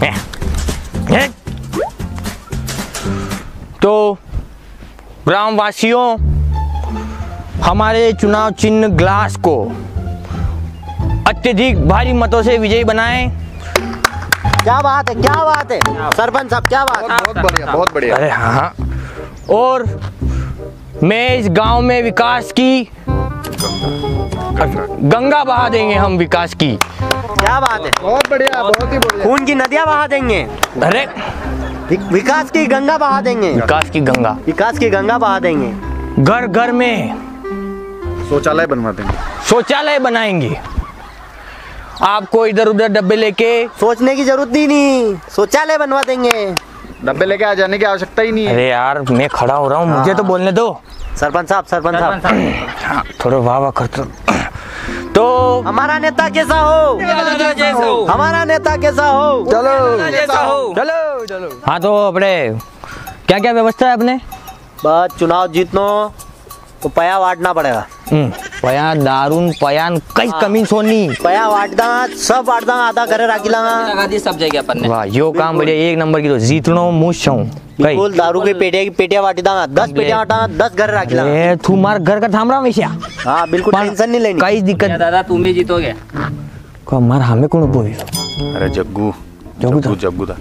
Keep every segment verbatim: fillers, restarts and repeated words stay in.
हैं? तो ग्रामवासियों, हमारे चुनाव चिन्ह गिलास को अत्यधिक भारी मतों से विजयी बनाएं। क्या बात है, क्या बात है सरपंच साहब, क्या बात है। बहुत, बहुत बढ़िया, बहुत बढ़िया। अरे हाँ, हाँ। और मैं इस गांव में विकास की गंगा बहा देंगे हम, विकास की। क्या बात है। बहुत बढ़िया, बहुत ही बढ़िया। खून की नदियां बहा देंगे। अरे, वि-, विकास की गंगा बहा देंगे। विकास की गंगा। विकास की गंगा बहा देंगे। घर घर में शौचालय बनवा देंगे। शौचालय बनाएंगे। आपको इधर उधर डब्बे लेके सोचने की जरूरत ही नहीं, शौचालय बनवा देंगे। डब्बे लेके आ जाने की आवश्यकता ही नहीं है। अरे यार, मैं खड़ा हो रहा हूँ, मुझे तो हाँ। बोलने दो। सरपंच साहब, सरपंच साहब। सरपंच साहब। हाँ, थोड़ा वाह वाह कर तो। तो हमारा नेता कैसा हो? दादा जैसा हो। हमारा नेता कैसा हो? चलो। दादा जैसा हो। चलो, चलो। हाँ, तो अपने क्या क्या व्यवस्था है अपने? बस चुनाव जीतनो तो पया वाटना पड़ेगा। हम्म, पया, दारून, पयान, कई हाँ। कमी सोनी। पया वाटदा, सब वाटदा, आधा घरे राखी लांगा। लगा दी सब जगह अपन ने। वाह, यो काम बिल्कुल। बढ़िया, एक नंबर की तो जीतनो मूस छऊं। कई? बिल्कुल, दारू की पेटिया की पेटिया वाटी दांगा, दस पेटिया वाटा, दस घर राखी लांगा। ए, तू मार घर का थामरा में क्या? हाँ, बिल्कुल टेंशन नहीं लेनी। कई दिक्कत। दादा, तुम ही जीतोगे। को मार हमें कौन बोल? अरे जग्गू, जग्गू जग्गू था।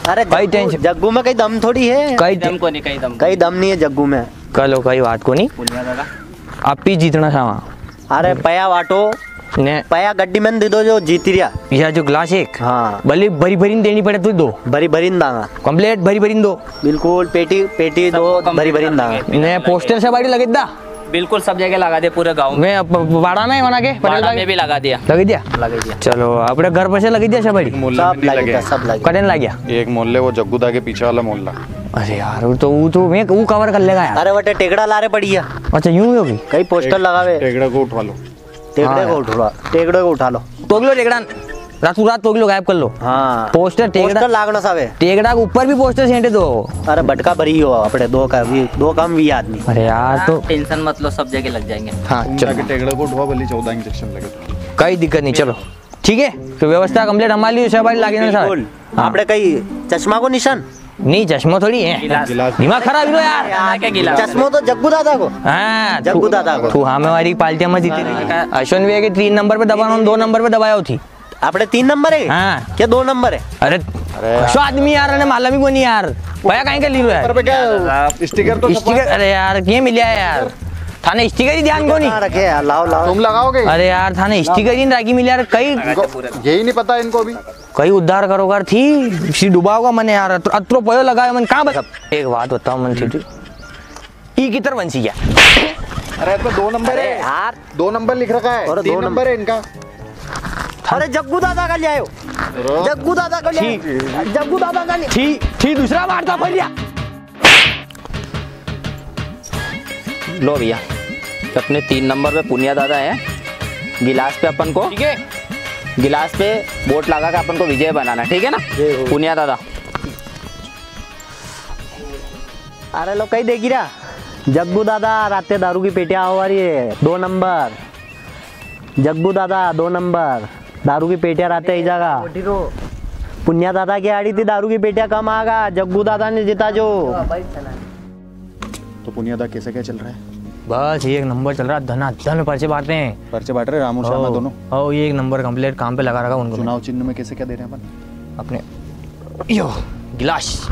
अरे कई जग्गू, टेंशन। जग्गू में कई दम थोड़ी है। कई दम को नहीं, कई दम। कई दम नहीं है जग्गू में। कलो कई बात को नहीं। बोलिया दादा। आप ही जीतना था वहाँ। अरे पया वाटो। ने। पया गड्डी में दे दो जो जीती रिया। या जो गिलास एक। हाँ। भले भरी भरी देनी पड़े तो दो। भरी भरी दांगा। कंप्लीट भरी भरी दो। बिल्कुल पेटी, पेटी दो भरी भरी दांगा। ने पोस्टर से बाड़ी लगे दा। बिल्कुल सब जगह लगा दे पूरे गांव में। मैं अब वाड़ा में बना के वाड़ा में भी लगा दिया। लगा दिया? लगा दिया। चलो, अपने घर पर से लगा दिया सब बाड़ी? सब लगा दिया, सब लगा दिया। कदन लग गया? एक मोहल्ले वो जग्गू दा के पीछे वाला मोहल्ला। अरे यार, वो तो, वो तो मैं, वो कवर कर लेगा यार। अरे वटे टेकड़ा लारे पड़ी है। अच्छा, यूं ही होगी? कई पोस्टर लगावे। टेकड़ा को उठवा लो। टेकड़े हाँ को यार। उठवा, टेकड़े को उठा लो। तोगलो टेकड़ा, रातों रात तोगलो गायब कर लो। हाँ। Poster Tekda, poster लागणो Save. टेकड़ा के ऊपर भी पोस्टर सेंटे दो। अरे बटका भरी हो अपने दो का भी, दो काम भी आदमी। अरे यार, तो टेंशन मत लो, सब जगह लग जाएंगे। हाँ, तुम चलो। जाके टेकड़ा को उठवा, भली चौदह इंजेक्शन लगे। कोई दिक्कत नहीं, चलो। ठीक है, तो व्यवस्था कंप्लीट हमारी, सब बारी लागे ना साहब। बिल्कुल। हाँ। आपने कई चश्मा को निशान? नहीं, चश्मा थोड़ी है। गिलास। गिलास। दिमाग खराब ही लो यार। यार, क्या गिलास? चश्मो तो जग्गू दादा को। हाँ, जग्गू तू, दादा को। तू हमें वाली पार्टियां में जीते हाँ। नहीं। अश्विन भैया के तीन नंबर पे दबाना, दो नंबर पे दबाया होती। आपने तीन नंबर है? हाँ। क्या दो नंबर है? अरे, अरे यार। कशो आदमी यार, ने मालूम ही कोनी यार। भैया कहीं के लीलो यार? पर पे क्या स्टिकर तो छपवा स्टिकर, अरे यार, ये मिला है यार। थाने स्टिकर ही ध्यान कोनी। कहाँ रखे यार? लाओ, लाओ। तुम लगाओगे? अरे यार, थाने स्टिकर ही नहीं राखी मिला यार, कई इनको यही नहीं पता इनको भी। कई उद्धार करो कर थी, इसी डुबाओगा मने यार, अत-, अतरो पयो लगायो मने, कहाँ बता? एक बात बताओ मन थी, ई कितर बंसी गया? अरे, तो दो नंबर अरे है। यार। दो नंबर लिख रखा है, अरे, तीन दो नंबर नंबर। है इनका। अरे, जग्गू दादा का ले आयो। अरे। जग्गू दादा का ले आयो। ठीक। जग्गू दादा का ले थी, थी दूसरा बार था पहले। लो भैया, अपने तीन नंबर पे पुनिया दादा है, गिलास पे अपन को, ठीक है। गिलास पे वोट लगा के अपन को विजय बनाना, ठीक है ना? जय हो। पुनिया दादा। अरे लो, कई देखी रहा? जग्गू दादा, राते दारू की पेटियां आवा रही है, दो नंबर। जग्गू दादा, दो नंबर। दारू की पेटियां राते आई जागा। पुनिया दादा की आड़ी थी, दारू की पेटियां कम आगा। जग्गू दादा ने जीता जो। तो पुनिया दा, कैसे क्या चल रहा है? बस एक नंबर चल रहा, धनाधन पर्चे बांट रहे हैं। पर्चे बांट रहे, राम और श्यामा ओ, दोनों? ओ, एक नंबर कंप्लीट काम पे लगा रखा उनको। चुनाव चिन्ह में कैसे क्या दे रहे हैं अपन? अपने यो गिलास।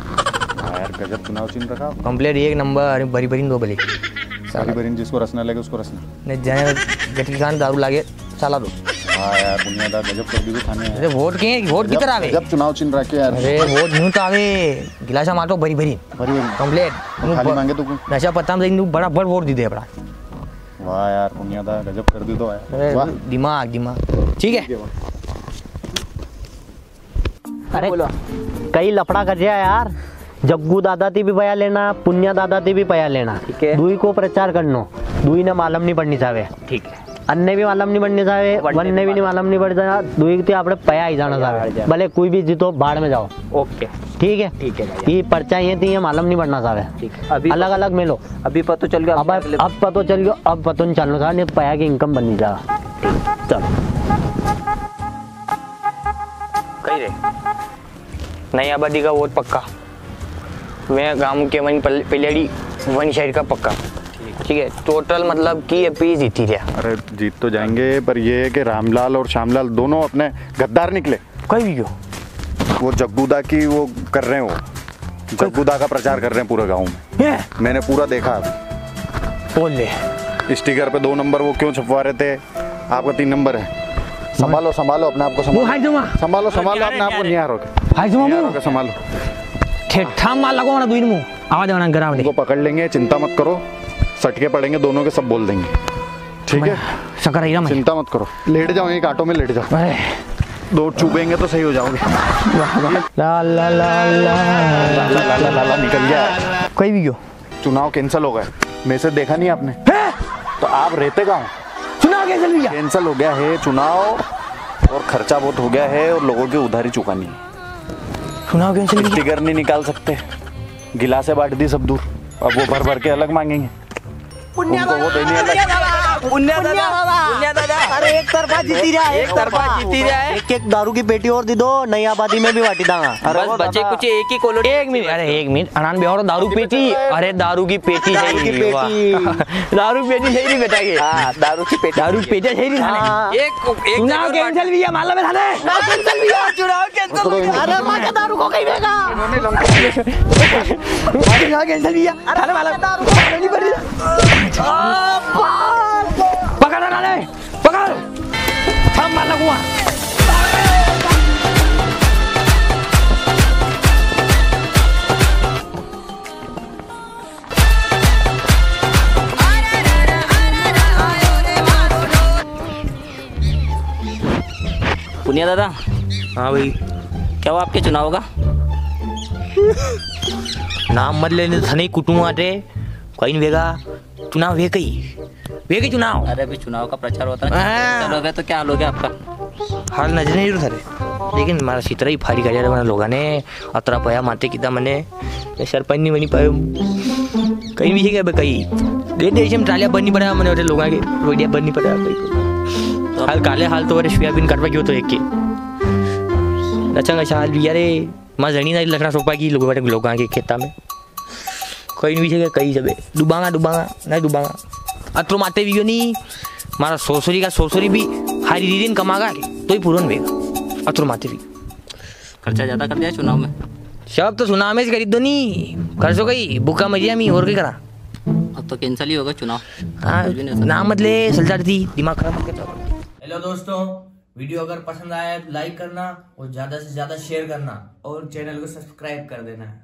हाँ यार, गजब चुनाव चिन्ह रखा। कंप्लीट एक नंबर, अरे भरी भरी दो भले। भरी भरी, जिसको रसना लगे उसको रसना। नहीं, जाने गटकी खान दारू लागे, साला दो। हाँ यार, पुनिया दा गजब कर दी तो थाने यार। अरे वोट के, वोट गजब, किधर आवे? गजब चुनाव चिन्ह रखे यार। अरे वोट न्यू तो आवे, गिलासा मार तो भरी भरी। भरी भरी। कंप्लीट। खाली मांगे तो कोई? नशा पत्ता में बड़ा बड़ वोट दी दे बड़ा। वाह यार, पुनिया दा गजब कर दी तो यार। अरे वाह। दिमाग, दिमाग। ठीक है। ठीक है, वाह। अरे, बोलो। कई लफड़ा कर रहा यार। जग्गू दादा ती भी पया लेना, पुनिया दादा ती भी पया लेना। ठीक है। दुई को प्रचार करनो, दुई ने मालूम नहीं पड़नी चावे। ठीक है। अन्ने भी मालूम नहीं पड़नी चावे, वन्ने वन्ने भी भी नहीं मालूम नहीं पड़ता, दुई ती आपणे पया ही जाना पया चावे। आ जाए। भले कोई भी जीतो, बाढ़ में जाओ। ओके। ठीक है? ठीक है भैया। ये पर्चा ये थी, ये मालूम नहीं पड़ना चावे। ठीक है। अभी अलग पता, अलग मेलो। अभी पतो चल गया, अब, अगले अब पतो चल गयो, अब पतो नहीं चलना चावे, नहीं पया की इनकम बननी चावे। चलो। कई नई आबादी का वोट पक्का। मैं गांव के वन पल-, पलेड़ी वन साइड का पक्का। ठीक है, टोटल मतलब कि ये पी जीती रहा। अरे, जीत तो जाएंगे, पर ये है कि रामलाल और श्यामलाल दोनों अपने गद्दार निकले। कई भी क्यों? वो जग्गूदा की वो कर रहे हैं, वो जग्गूदा का प्रचार कर रहे हैं पूरे गांव में। ये? मैंने पूरा देखा अभी। बोल ले। स्टिकर पे दो नंबर वो क्यों छपवा रहे थे? आपका तीन नंबर है। संभालो, संभालो अपने आप को, वो संभालो। हाय जमा। संभालो, संभालो अपने आप को, निहार होके। हाय जमा निहार मुंह। होके संभालो। ठेठा मार लगो ना दुइन मुंह। आवाज आना गराव दे। उनको पकड़ लेंगे, चिंता मत करो। सटके पड़ेंगे दोनों के, सब बोल देंगे। ठीक है? शक्कर आई ना मैं। चिंता मत करो। लेट जाओ, एक ऑटो में लेट जाओ। अरे। दो चुभेंगे तो सही हो जाओगे। ला, ला, ला, ला। ला, ला, ला, ला, ला, निकल गया। कई भी क्यों? चुनाव cancel हो गया। मैसेज देखा नहीं आपने? हैं? तो आप रहते कहाँ हो? चुनाव cancel हुई गया? Cancel हो गया है चुनाव, और खर्चा बहुत हो गया है और लोगों की उधारी चुकानी है। चुनाव cancel हुई गया? स्टिकर नहीं निकाल सकते, गिलासें बांट दी सब दूर, अब वो भर भर के अलग मांगेंगे। पुण्या उनको वो देनी अलग। दादा, पुण्या दादा, पुण्या दादा। अरे एक तरफा जीती रहा है, एक तरफा जीती रहा है। एक एक दारू की पेटी और दे दो, नई आबादी में भी बांटी दांगा। अरे बस वो बचे दादा। कुछ एक ही कॉलोनी। एक मिनट, अरे एक मिनट, अनान बेवरो दारू पेटी, अरे दारू की पेटी है दारू की ये, वाह। पेटी। दारू पेटी सही नहीं बेटा ये। हाँ, दारू की पेटी। दारू पेटी सही नहीं थाने। हाँ। एक, एक चुनाव जगह cancel भी है, मालूम है थाने? चुनाव cancel भी है, चुनाव cancel भी है। अरे माँ का दारू को कहीं देगा। चुनाव cancel भी है। अरे मालूम दारू को नहीं पड़ी। पकड़ ना ले, पकड़। हम मार लगूंगा। पुनिया दादा। हाँ भाई। क्या हुआ आपके चुनाव का? नाम मत लेने, थने कुटुंब आटे, कोई नहीं वेगा। चुनाव वे कई, वे कई चुनाव। अरे अभी चुनाव का प्रचार होता है। हाँ। चलो वे तो क्या हाल हो गया आपका? हाल नजर नहीं थारे, लेकिन मारा सितरा ही फाड़ी काढ़िया रे लोगा ने, अतरा पया माते किदा मने, मैं सरपंच नहीं बनी पायो। कई भी है क्या बे कई? दे दे हम ट्रालियां भरनी पड़ा मने, लोगा के रोडिया भरनी पड़ा। हाल काले हाल तो अरे सोयाबीन काटवा गयो तो एक के। अच्छा अच्छा हाल भी यारे, मां जणी ना लखना सोपा की लोग, लोगा के खेता में। कई नहीं है, कई जबे। डुबांगा, डुबांगा, नहीं डुबांगा। अतरो माते वियो नी, मारा सोसरी का सोसरी भी हारी दीदी ने कमागा के, तो ही पूरन वेगा। अतरो माते भी। खर्चा ज्यादा कर दिया चुनाव में। सब तो चुनाव में से खरीद दो नी। खर्चो कई, भूखा मरिया मी, और कई करा। अब तो cancel ही होगा चुनाव। हाँ, कुछ भी नहीं हो सकता। नाम मत ले, सलचार दी, दिमाग खराब मत कर। Hello दोस्तों, video अगर पसंद आया है तो like करना और ज्यादा से ज्यादा share करना और channel को subscribe कर देना है।